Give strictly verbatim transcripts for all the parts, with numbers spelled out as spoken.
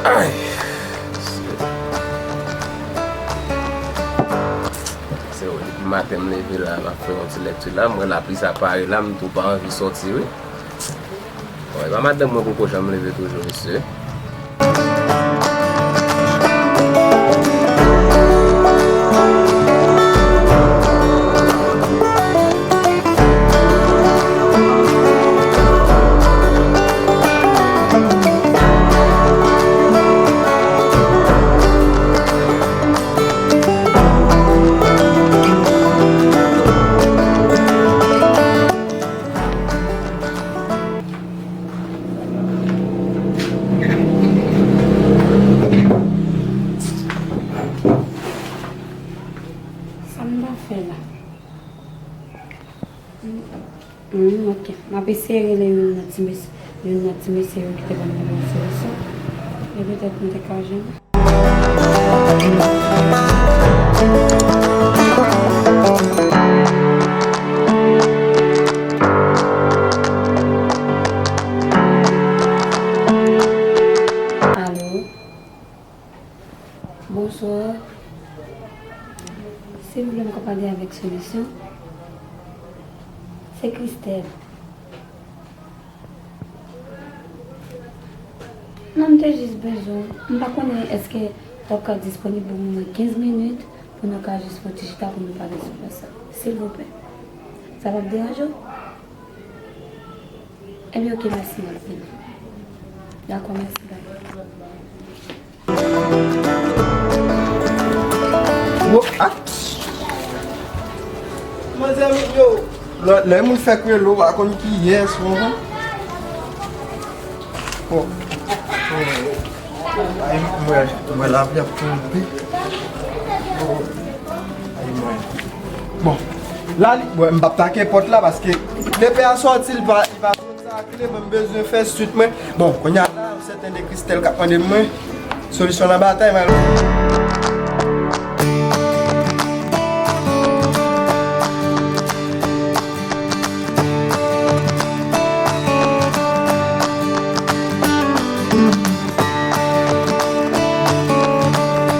Ay. Se vre, depi maten m leve la, m ap fè yon ti lèkti la. M wè lapli sa pare la, m tou pa anvi sòti, wi. Bon, e pa madanm mwen poko janm leve toujou, mesye. Sa m ta fè la? Hmm, hmm, ok. M ap eseye rele youn nan ti mesye, youn nan ti mesye yo ki te ban m yon solisyon. E petèt nou te ka jwenn. Alo? Bonswa. Silvouplè, m ka pale avèk Solisyon? Se Christelle. Non, m te jis bezwen, m pa konnen èske w ap ka disponib pou mwen kenz minit pou nou ka jis fè yon ti chita pou nou pale sou pwen sa. Silvouplè. Sa p ap deranje w? Ebyen, ok, mèsi, m ap vini. Dakò, mèsi, bye. Wo, ah. Manzè, yo. Lè, lè moun fèk rele w, w pa konn kiyès, ou konprann? Oh. Oh. Ay, mwen, mwen, lapli ap tonbe. Oh. Ay, mwen. Bon. La, li, bon, m p ap take pòt la paske lepè a sòti, li pa, li pa Sa kle mwen, m bezwen fè swit mwen. Bon, kounye a la, yon sèten de Christelle k ap mande mwen solisyon nan batay mwen.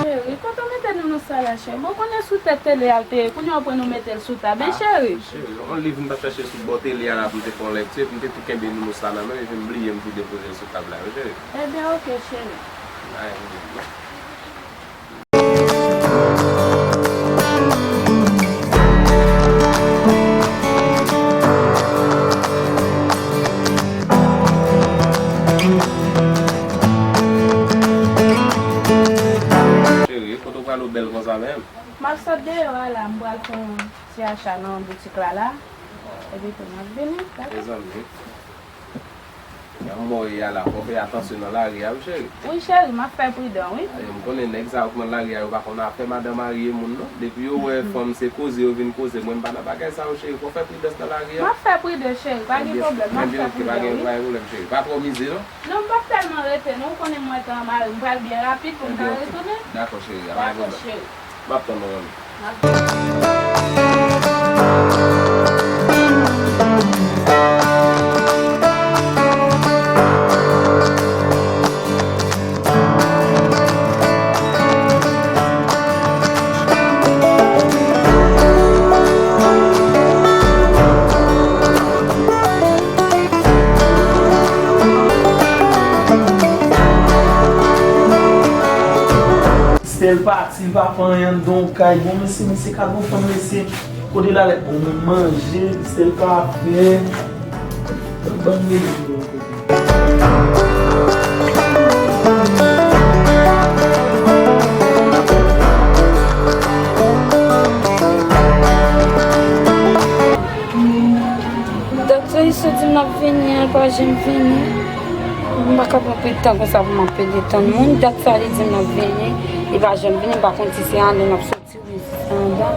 Cheri, kote w mete nou nan sa la, cheri? Bon, konnen sou tèt tele a l te ye, kounye a w pran nou mete l sou tab, en, cheri? Cheri, yon liv m t ap chache sou bò tele a la pou m te fè yon lèkti, epi m te tou kenbe Nounous la nan men m, epi m bliye m tou depoze l sou tab la, wi, cheri. Ebyen, ok, cheri. Ay, m di, non. Cheri, kote w prale w bèl konsa menm? M ap sot deyò a la, m pral fè yon ti acha nan boutik la la. Epi tou, m ap vini, dakò? Mezanmi. Jan m wè w ye a la, fò w fè atansyon nan lari a, wi, cheri. Wi, cheri, m ap fè pridan, wi. Ayo, m konnen nèg sa yo k nan lari a, yo pa konn afè madan marye moun, non. Depi yo wè fanm se koze, yo vin koze. Mwen, m pa nan bagay sa yo, cheri. Fò w fè pridans nan lari a. M ap fè pridan, cheri. Pa gen pwoblèm, m ap fè pridan, wi. Ebyen, ok, pa gen, pa gen pwoblèm, cheri. Pa twò mize, non. Non, m p ap tèlman rete, non. Ou konnen mwen tan mari, m pral byen rapid pou m ka retounen. Ebyen, ok. Dakò, cheri, pa gen pwoblèm. Dakò, cheri. M ap tann ou, manmi. Christelle pati, li pa fè anyen anndan yon kay. Bon, mesye, mesye ka gon fanm, mesye. Kote l ale? Bon, mwen manje, Christelle pa fè. Ban m rele l yon kote. Dat Solisyon di m l ap vini an, li pa janm vini. M pa ka pran pil tan konsa pou m ap pede tann moun. Dat sa li di m l ap vini, li pa janm vini, m pa konn si se ale n ap soti oubyen si se anba.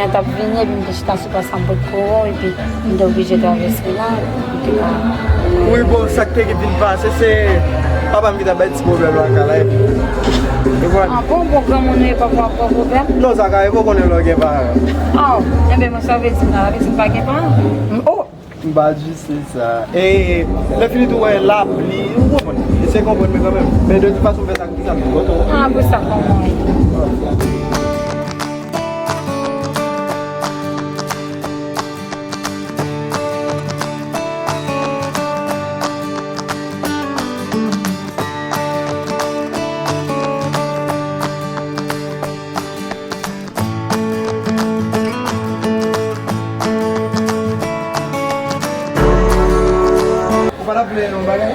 Mwen t ap vini, epi m te chita sou plas la, m pot pwovèb, epi m te oblije travèse la, m te ka. Wi, bon, sa k te vin pase, se papa m ki t ap bay ti pwoblèm lakay la, epi. Epi. Ah bon, bon, granmoun ou ye, papa w ap pran pwoblèm? Non, sa ka rive, ou konnen lè w gen paran. Ah, enben, mwen sa vle di m la, sa vle di m pa gen paran? Oh! M pa di se sa. E lè fini tou wè lapli, ou konprann. Eseye konprann mwen kanmenm. Men de tout fason m fè sa, kisa m di kote w. Ah, pou sa kòman? Ou pa t ap vle yon bagay?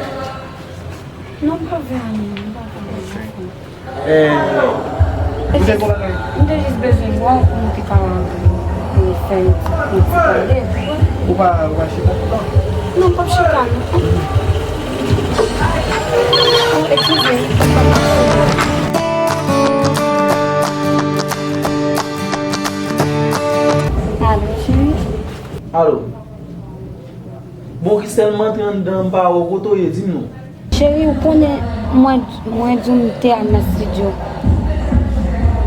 Non, m pa vle anyen, m pa vle anyen. Eh, ou te gon bagay? M te jis bezwen wè w pou nou te ka fè yon ti, yon ti pale. Ou pa, ou pa chita? Non, m p ap chita, non. Oh, eskize. Alo, cheri? Alo. Bon, Christelle, m antre anndan, m pa wè w, kote w ye, di m non. Cheri, ou konnen, mwen, mwen di w m te al nan estidyo.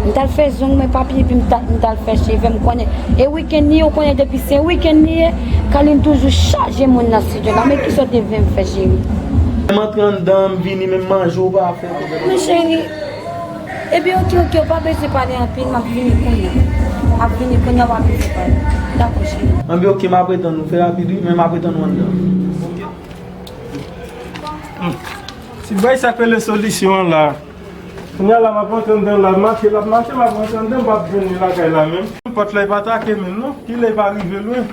M t al fè zong mwen, papi, epi m t al, m t al fè cheve m, konnen. E wikenn li ye, ou konnen depi se wikenn li ye, Carline toujou chaje moun nan estidyo la. Men kisa w te vle m fè, cheri? M antre anndan, m vini, menm manje w pa fè. Men cheri, epi oke, oke, ou pa bezwen pale anpil, m ap vini kounye a. M ap vini kounye a, ou pa bezwen pale. Dakò, cheri. Anben, oke, m ap retann ou. Fè rapid, wi, men m ap retann ou anndan. Oke. Hmm. Ti bay sa k rele solisyon an la. Kounye a la, m ap antre anndan la, mache, l ap mache, m ap antre anndan, m p ap jwenn li lakay la menm. Pòt la, e pa take menm, non. Kilè e pa rive lwen.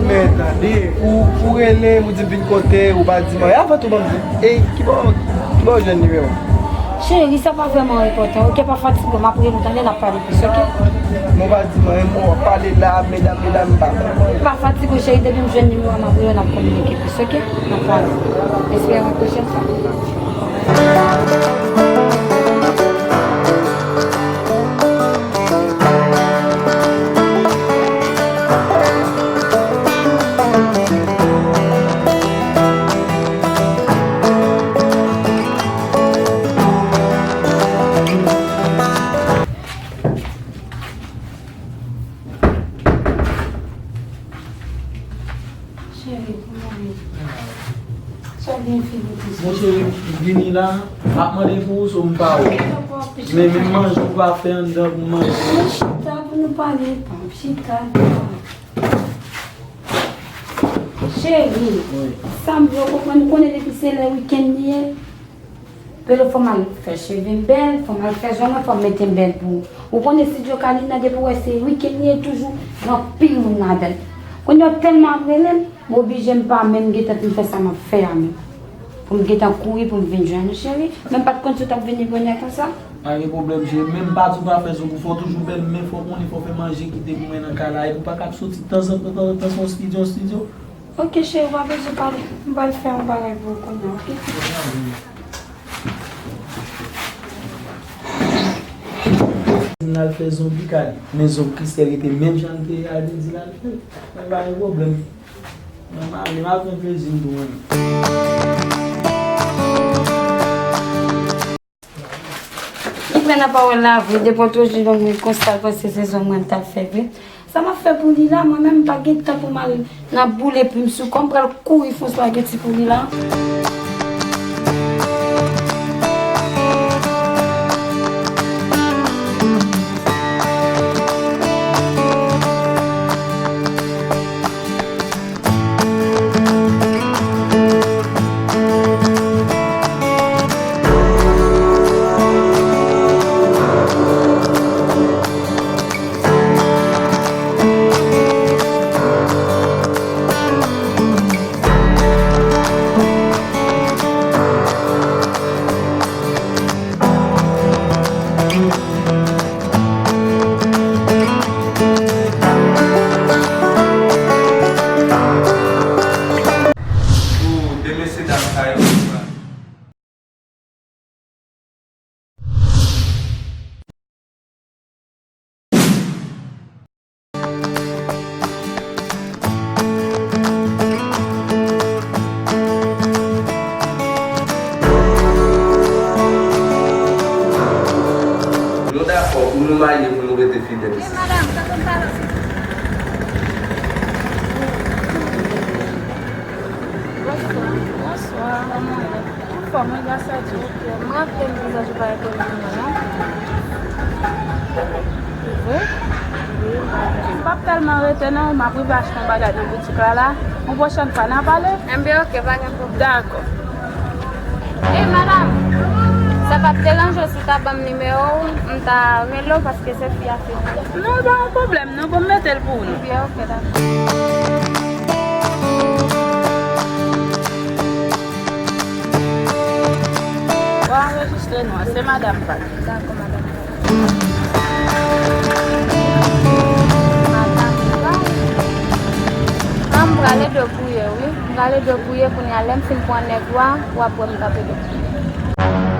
Men tande, ou, ou rele m, ou di m vin kote, ou pa di m anyen. Avan tou, ban m di, e, ki bò, ki bò w jwenn nimewo m? Cheri, sa pa vrèman enpòtan, oke? Pa fatige w, m ap rele w, tande, n ap pale plis, oke? Men w pa di m anyen, men w ap pale la, medam, medam, m pa konprann. Pa fatige w, cheri, depi m jwenn nimewo a, m ap rele w, n ap kominike plis, oke? N ap pale. Espere yon pwochèn fwa. Cheri, kòman w ye? Sa w gen figi w triste? Mon cheri, m vini la, m ap mande pou ou, so m pa wè w. Men menm manje ou pa fè anndan pou m manje. Men chita pou nou pale, pa chita. Cheri, wi. Sa m vle w konprann, ou konnen depi se lè wikenn li ye, Pelo, fò m al fè cheve m bèl, fò m al fè zong mwen, fò m mete m bèl pou ou. Ou konnen estidyo Carline nan, depi w wè se wikenn li ye, toujou gen anpil moun ladan l. Kounye a tèlman ap rele m, m oblije m pa menm gentan fin fè sa m ap fè a menm. Pou m gentan kouri pou m vin jwenn ou, cheri. Men m pa t konn si w t ap vini bonè konsa. Pa gen pwoblèm, cheri. Menm pa di w pa fè zong ou, fò w toujou bèl, men fò w konnen fò w fè manje kite pou mwen nan kay la. Epi w pa ka ap soti tanzantan, tanzantan, se yon estidyo, yon estidyo. Oke, cheri, w pa bezwen pale. M pral fè yon bagay pou ou kounye a, oke? L al fè zong li, Carline. Men zong Christelle rete menm jan l te al di l al fè. Men pa gen pwoblèm. Mwen m ale, m al pran plezi m tou, mwen. Li pran nan pawòl la vre, depi w toujou nan mwen konsa, l panse se zong mwen m t ap fè vre. Sa m ap fè pou li la, mwen menm m pa gen tan pou m al nan boule plim sou kò m, pral kouri fè yon espageti pou li la. Nou marye pou nou rete fidèl. Wi, madanm, sa konn pale osi. Bonswa. Bonswa. Kòman w ye? Anfòm, wi, gras a Dye. Mwen ap fè m vizaj ou pa rekonèt mwen, non. Vre? Wi. M p ap tèlman rete, non. M ap rive achte yon bagay nan boutik la, la. Yon pwochèn fwa, n a pale? Enben, oke, pa gen pwoblèm. Dakò. Ey, madanm, sa p ap deranje w si w ta ban m nimewo w, m ta rele w, paske se fi a fè. Non, pa yon pwoblèm, non, bon, m mete l pou ou, non. Byen, oke, dakò. W a anrejistre non an, se madanm Pat. Dakò, madanm Pat. Madanm Pat. An, m prale depouye, wi. M prale depouye kounye a, lè m fin pran nèg yo a, w ap wè m t ap depouye.